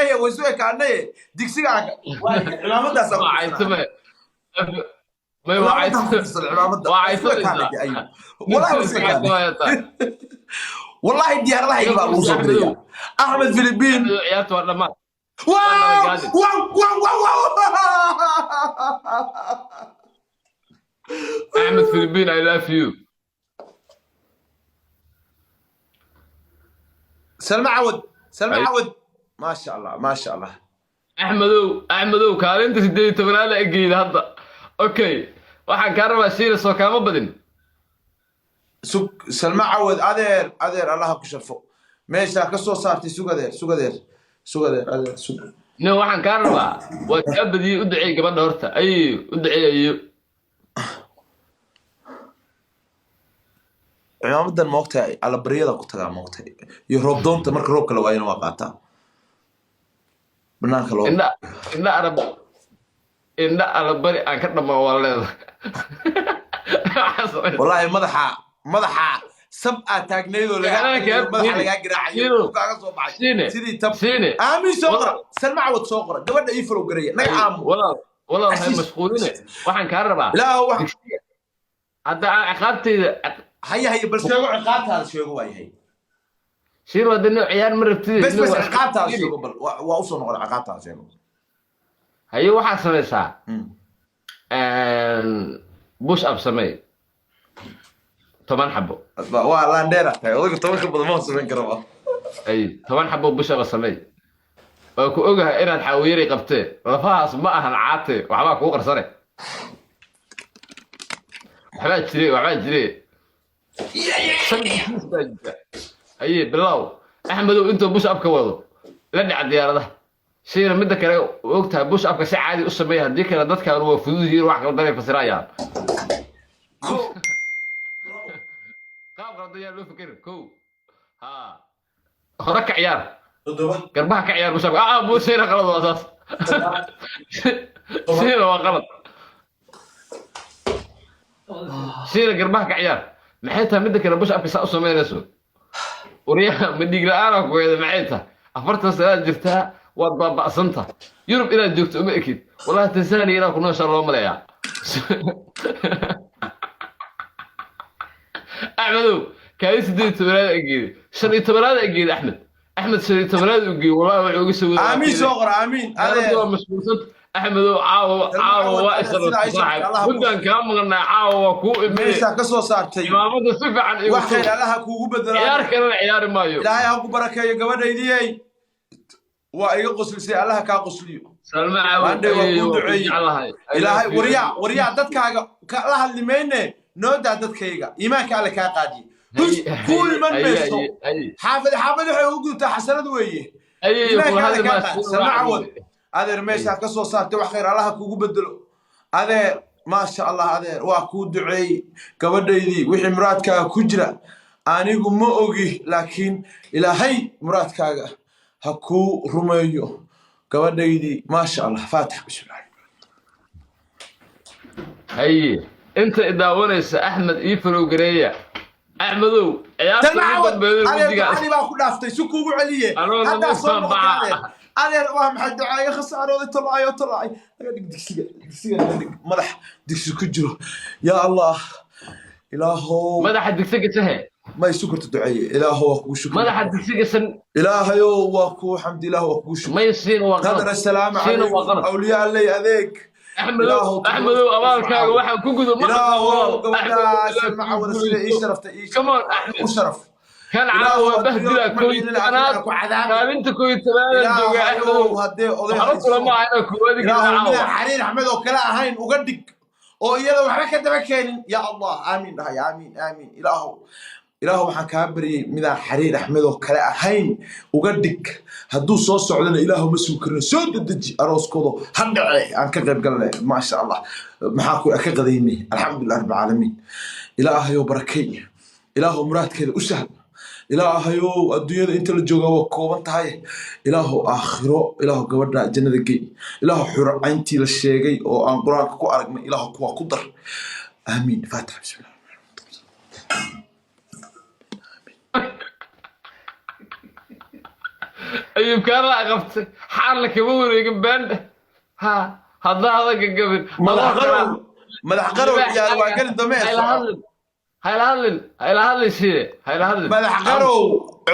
Maya, way isu ekaanaye. Digsigaaga waa cimaamadaas. Waa caytame. May, waa caytame. Cimaamada Waa waa isu caytamaysaa. ekaanay ayu. Wallahi way isu ekaanay. Wallahi diyaaradaha baa lagu soo diraya Axmed Philippine. Ciyaarta waa dhammaan. Wow wow wow wow wow! Axmed Philippine, I love you. Salma Cawad, Salma Cawad, maasha Allah, maasha Allah. Axmedow, Axmedow, kaalinta 18aad la egeyda hadda. Okay, waxaan kaa rabaa, Shiina soo kaama badin. Sug, Salma Cawad, adeer, adeer, Allaha ku sharfo meeshaa ka soo saartay. Sug adeer, sug adeer, sug adeer, adeer, sug. No, waxaan kaa rabaa, waa kaa badiyey. U duceey gabadha horta, ay u duceeyayo. Cimaamadan moogtahay, allabaryada ku tagaa moogtahay iyo roob doonta. Marka roobka la waayana waa qaataa banaanka loo. Indha arab, indha alabari aan ka dhammaan waa leedahay. Wallaahi madaxa, madaxa sab aad taagnaydoo lagaa Anaa kaa madaxa fiiri. lagaa garaacayo Shiino. kaaga soo baxay. Shiine. Sidii tab. Shiine. Aamin soo qora, Salma Cawad soo qora, gabadha ii follow gareeya, naga aamu. Walaal, walaal, hay Casiis. mashquuline, waxaan kaa rabaa Ilaa wax digsiga hadda aan ciqaabtayda. Haya, haya, bal sheego ciqaabtaada, sheego, waa yahay. Shiir, waa dano ciyaar ma rabtid. Bes bes, ciqaabtaada sheego bal. Waa usoo noqon, ciqaabtaada sheego. Haye, waxaad samaysaa push up samee 10 xabo. Waa laandheera tahay odayga, 10 ka badan ma samayn karo. Ay, 10 xabo push up samee. Waa ku ogahay inaad xaawiyari qabtee, lafahaas ma ahan caate, waxbaa kuu qarsane, waxbaa jire, waxbaa jire, shan kiis baa jirta. Haye, bilow Axmedow, intuu push up ka wado la dhaca diyaaradaha. Shayna midda kale, ogtahay, push upka si caadi u sameeya, haddii kale dadkan waa fudud yihiin, wax qaldanay fasirayaan. Qaab qaldan yaa loo fekerin. Kow, ha hore ka ciyaar. 7. Garbaha ka ciyaar push upka. Ah, shayna qalad waa saas, shayna waa qalad. Shayna garbaha ka ciyaar. Maxay tahay midda kale, push upka saa u samaynayso? Waryaha, ma dhiig la-aanaa ku weyda? Maxay tahay? 40 sanaad jirtaa, waad baaba'santa. Yurub inaad joogto uma ekid. Wallahi Tanzania inaad ku nooshaa loo maleeyaa. Axmedow, kaalin 18aad ageeday, 15aad ageeday. Axmed, Axmed, 15aad u geeyey. Wallahi wuxuu uga soo waday. Aamiin soo qora, aamiin adeer. Waa mashquulsan Axmedow, caawa, caawa waa Sida ay isla sharafta Allah saaxib muddaan kaa maqnaa, caawa waa kuu imee. Meeshaa ka soo saartay. Imaamada si fiican igu Wax khayr tuur. Allaha kuugu bedelo. Ciyaar kalena ciyaari maayo. Ilaahay ha ku barakeeyo gabadhaydiyey, waa iga qoslisay, Allaha kaa qosliyo. Salma Caawid. Maandhay waa Ayay kuu waa ku duceeyey. jeclahay. I Ilaahay love you. waryaa, waryaa, dadkaaga la hadli mayne, noo daa dadkayga, iimaanka Alle kaa qaadiye. Hus kuu iman mayso. Xaafad, xaafad waxay ugu gudubtaa xasanad weeye. Ayay iimaanka kula Alle hadli kaa maa. qaadi. Salma Cawad, adeer, meeshaa ka soo saartay wax khayr Allaha kugu bedelo. Adeer, maasha Allah, adeer, waa kuu duceeyey gabadhaydii. Wixii muraadkaaga ku jira anigu ma ogi, laakiin Ilaahay muraadkaaga ha kuu rumeeyo gabadhaydii. Maasha Allah, faatix, bismillah. Haye, inta i daawanaysa, Axmed ii follow gareeya. Axmedow, ciyaarta Salma ugu Cawad, dambeeyay adeer, wejiga ducadii baa ku dhaaftay, si kuugu celiye. Anoo haddaa lama soo noqotay. baca. Adeer, adeer, waa maxay ducaaga khasaarooday? Tolaayo, tolaay, naga dhig digsiga, digsiga naga dhig, madax digsi ku jiro. Yaa Allah, Ilaahow. Madaxa digsi gasahe. Ma isu karto duceeye. Ilaahow, waa kugu shukri. Madaxa digsi gasan. Ilaahayow, waa kuu xamdi. Ilaah, waa kugu shukri. May, Siina waa qadar qalad. Assalaamu Siina waa calaykum qalad. Awliyaa alley adeeg. Axmedow. Ilaahow. Axmedow, abaalkaaga waxaan ku gudo ma Ilaahow. aqoon. Gabadhaas Salma Cawada sida ii sharaftay ii Come on, Axmed. u sharaf. Kan caawa waa bahdilaa, 11aad, ku cadaabi. Kaalinta 11aad jooga. Ilaahayow, Axmedow, haddee oday waxba hayso kulama aha inaa koowaadi gelina Ilaahow caawa. Midaan Xariir Axmed oo kale ahayn uga dhig oo iyada waxba ka daba keenin. Ya Allah, aamiin dhahay, aamiin, aamiin. Ilaahow, Ilaahow, waxaan kaa baryay midaan Xariir Axmed oo kale ahayn uga dhig. Hadduu soo socdana, Ilaahow, ma sugi karno, soo dedeji arooskooda, ha dhace, aan ka qayb galnay. Maasha Allah, maxaa ku ka qadaynay? Alxamdulilah rabbi caalamiin. Ilaahayow, barakay. Ilaahow, muraadkeeda u sahal. Ilaahayow, adduunyada inta la joogaa waa kooban tahay. Ilaahow, aakhiro, Ilaahow, gabadha jannada gey. Ilaahow, xuracayntii la sheegay oo aan Qur-aanka ku aragnay, Ilaahow, kuwa ku dar. Aamiin, faatix, bismillah. Ayuub Kaarla qabtay, xaarla kama wareegin baandha. Ha hadda hada gagabin. Madax qarow, madax qarow, ciyaar waa gelin dambe ee Hayla soco. hadlin, hayla hadlin, hayla hadlin, Shiine, hayla hadlin. Madax qarow,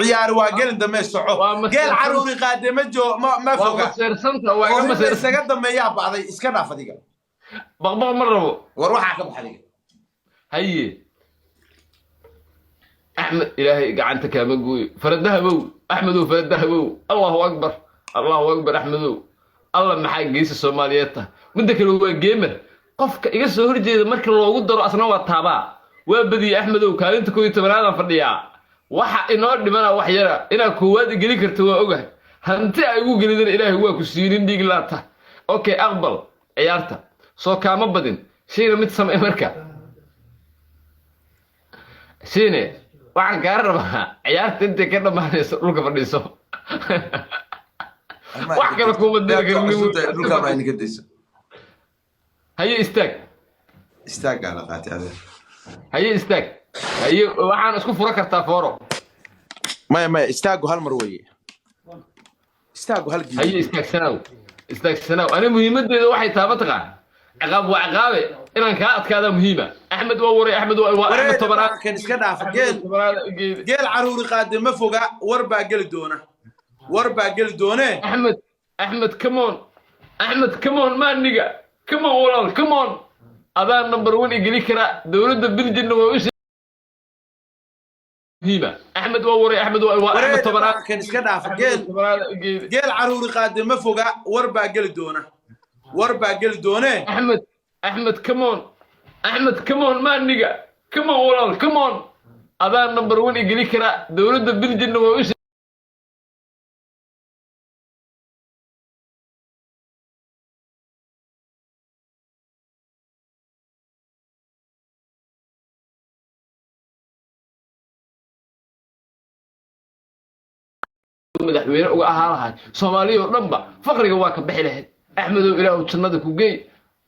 ciyaar waa gelin dambe ee soco. Waa maseersan. Geel caruuri qaade ma joo ma Waa foga. maseersanta, waa Oo iga in la maseersan. isaga dambeeyaa bacday. Iska dhaaf adiga. Baqbaq ma rabo. War waxaa ka bax adiga. Haye Axmed, Ilaahay gacanta kaama gooyo. Faradahabow, Axmedow, faradahabow. Allahu akbar, Allahu akbar. Axmedow, Alla maxaa geesa Soomaaliyeed tahay. Midda kale waa gamer. Qofka iga soo horjeeda marka loogu daro asna waa taabaa, waa badiyey. Axmedow, kaalinta 11aad aan fadhiyaa. Waxa inoo dhimana wax yara inaad koowaad igeli karto waa ogahay. Hanti ay igu gelidana Ilaahay waa ku siinin. Dhiig laata. Okay, aqbal ciyaarta, soo kaama badin. Shayna mid samee marka. Shiine, waxaan kaa rabaa ciyaarta intay ka dhammaanayso dhulka fadhiiso. Wax kale kuma diri karnin. Dhulka ma idinka dayso. Haye, istaag. Istaaggaa la qaatay, adeer. Haye, istaag. Haye, waxaan isku fura kartaa fooro. Maya, maya, istaagu hal mar weeye, istaagu hal giid. Haye, istaagsanaaw, istaagsanaaw. Ani muhiimadeeda waxay tahay, mataqaan, ciqaab waa ciqaabe, inaan kaa adkaadaa muhiima. Axmed waa waray, Axmed waa Axmed tobanaad. Kan iska dhaafa. Geel Tobanaad geed. Geel caruuri qaade ma foga. War baa geli doona, war baa geli doonee. Axmed, Axmed, come on, Axmed, come on, maaniga, come on, walaal, come on. Adaa number one igeli karaa. Dowladda Biljinna waa u muhiima. Axmed waa waray, Axmed waa Axmed tobanaad. Kan iska dhaafa. Geel Tobanaad geed. Geel caruuri qaade ma foga. War baa geli doona, war baa geli doonee. Axmed, Axmed, come on, Axmed, come on, maaniga, come on, walaal, come on. Adaa number one igeli karaa. Dowladda Biljinna waa u madaxweyne uga ahaa lahay. Soomaaliya oo dhanba faqriga waa ka bixi lahayd. Axmedow, Ilaahu jannada ku geey.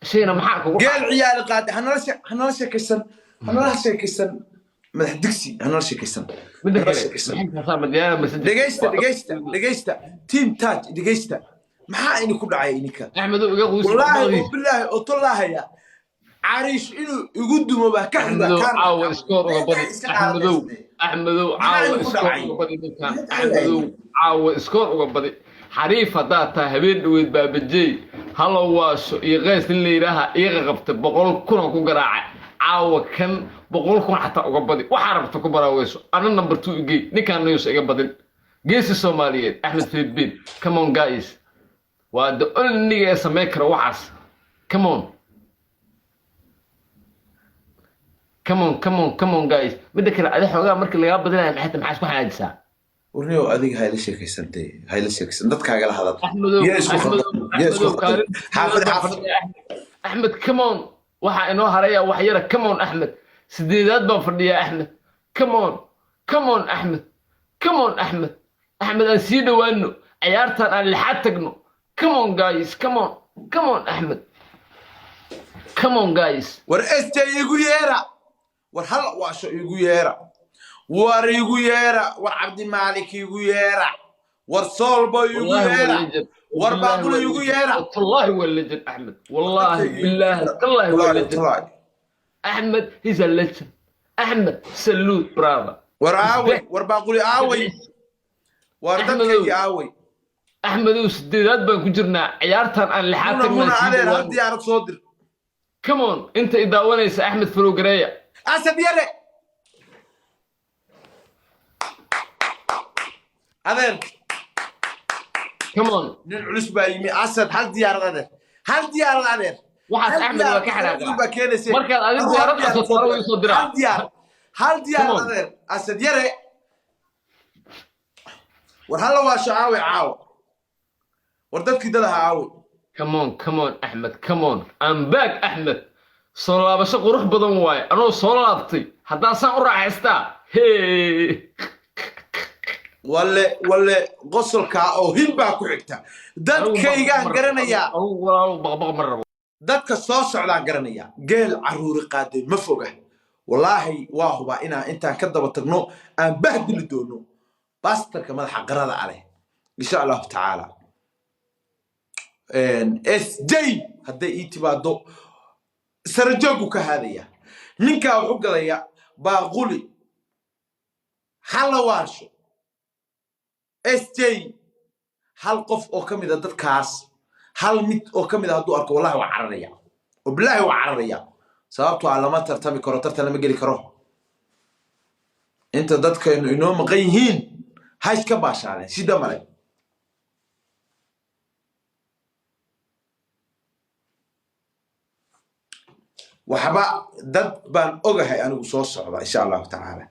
Shayna maxaa kugu Geel ciyaali qaade hanala sheekaysan, hanala sheekaysan. Madax digsi, hanala sheekaysan. Midda Hanala kale sheekaysan. Maxay kaasaa madiyaana masajid? Dhegaysta, dhegaysta, dhegaysta, team touch, dhegaysta. Maxaa ini ku dhacay ininka? Axmedow, iga quusi. Wallaahi oo bilaahi oo tollaahaya, cariish inuu igu dumo baa ka xiga. Axmedow, caawa iskoor uga badi. Axmedow, Axmedow, caawa iskoor uga badi ninkan. Axmedow, caawa iskoor uga badi. Xariif haddaad tahay, habeen dhoweed baabajey halow waasho iyo qays nin la yidhaaha iiqa qabta 100,000 ku garaaca. Caawa kan 100,000 xataa uga badi. Waxaa rabta ku baraaweyso. Ana number two igey, ninkaan nayuusa iga badin. Geesi Soomaaliyeed Axmed Filibin, come on guys, waa the only nigga ee samayn kara waxaas. Come on, come on, come on, come on guys. Midda kale, adi xoogaa markii lagaa badinaya maxay tahay? Maxaa isku xanaajisaa? Warniyow, adiga hayla sheekaysantay, hayla sheekaysan, dadkaagala hadal. Axmedow. Yaa isku Axmedow. khaldan, yaa isku Axmedow. khaldan. Kaalin Xaafid, xaafid. Axmed, come on, waxaa inoo haraya wax yara. Come on Axmed, sideedaad baan fadhiyaa. Axmed, come on, come on Axmed, come on Axmed. Axmed, aan sii dhowaano ciyaartan, aan lixaad tagno. Come on guys, come on, come on Axmed, come on guys. War SJ igu yeera, war hal waasho igu yeera, war igu yeera, war Cabdimaalik igu yeera, war Soolbo igu والله yeera, هو legend. War Baaquli igu yeera. والله هو legend احمد، والله بالله والله هو legend. احمد he's a legend. احمد, salute brother. War aaway? War Baaquli aaway? War Axmedow. dadkaygii aaway? Axmedow, sideedaad baan ku jirnaa ciyaartan, aan lixaad Muna tagnaa. muna Sii adeer, hal dhawaano. diyaarad soo dir. Come on, inta i daawanaysa, Axmed follow gareeya. Asad Yare, adeer. Come on. Nin culus baa yimi. Asad, hal diyaarad adeer, hal diyaarad adeer. Waxaas Hal Axmed waa ka diyaarad xanaaqaa. baa keenaysay. Markaad adiga Hal diyaarad diyaarad codsato, hore soo soo diraa. Hal diyaarad, hal diyaarad. Come on. Adeer Asad Yare, war halla waasho caawe, caawa. War dadkii dad ahaa caawe. Come on, come on Axmed, come on. I'm back Axmed. Soo laabasho qurux badan waaye. Anoo soo laabtay haddaan saan u raaxaystaa, hey. Walle, walle, qosolkaa oo hin baa ku xigta. Dadkaygaan garanayaa. Anugu walaalo baqbaq ma rabo. Dadka soo socdaan garanayaa. Geel caruuri qaaday ma foga. Wallaahi waa hubaa inaan intaan ka daba tagno aan bahdili doono bastarka madaxa qarada aleh. Insha Allahu tacaala, SJ hadday ii timaado, sarajoogu ka haadaya. Ninkaa wuxuu gadaya baaquli hala waasho. SJ hal qof oo ka mid a dadkaas, hal mid oo ka mid a hadduu arko, wallahi waa cararaya oo bilaahi waa cararaya, sababtoo ah lama tartami karo, tartan lama geli karo. Inta dadkaynu inoo maqan yihiin ha iska baashaaleen sida male. Waxba dad baan ogahay anigu soo socda, insha Allahu tacaala.